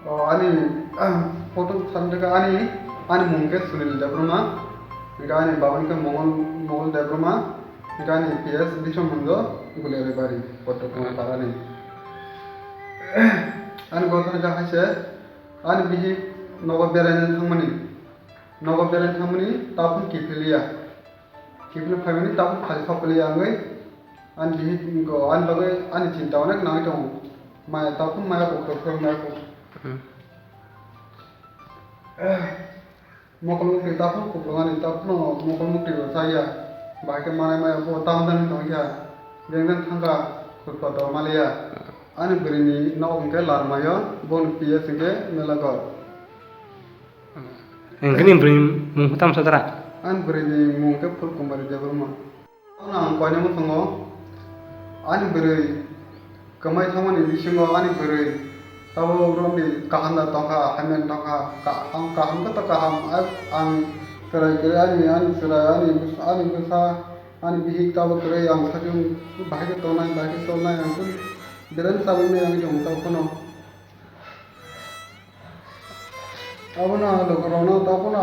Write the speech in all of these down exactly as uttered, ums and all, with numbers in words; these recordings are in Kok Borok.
O, ani, ah, photo sanjaka ani, ani mung khe Sunil Debbarma, hingke ani baba hingke Mongol, Mongol Debbarma, hingke ani P S Biswamondo Guliari bari, Kotto Kumar Parani. Ani gotona khe hai se, ani bihik nogo beraina thangmani, nogo beraina thangmani, taphung kiphiliya. Kiphilwi phaimani taphung khali sokpili ya wngwi ani bihik go ani bagwi ani chinta onek nangwi tongo. Maya taphung maya kok, taphung maya kok. Hmm. Mokol mukti taphung kuplung ani taphung mokol mukti bo chaya. Bahai khe manai maya bo taphung jani tongkha. Beng beng thangkha khutpa to maliya. Ani bwrwini nok hwnkhe Larmayo, boni P S hwnkhe Melagor. Hwnkhe ni bwrwini mung tamo sadara? Ani bwrwini mung khe Phulkumari Debbarma. Ano ang koinai mwsongo ani bwrwi kwmai thangmani bisingo ani bwrwi tabuk romni kaham da tongkha, hamya tongkha, ka-, ang kaham khe to kaham, ai ang chwrai kwrwi ani, ani chwrai, ani bwsa, ani bwsa, ani bihik tabuk kwrwi ang sakhe bahai khe tongnai, bahai khe cholnai, ang khe belai no chabwi maya wngwi tongo tabuk phano. Abono ang lukurokno tabuk phano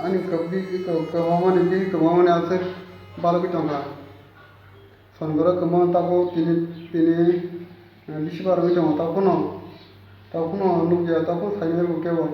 ani kwbwi, kwmamani, bihik kwmamani aswk balogwi tongkha. Sonboro kwmao tabuk tini, tini, eh, bisi barogwi tongo tabuk phano. Tabuk phano nukya, tabuk phano saimani bo kebo.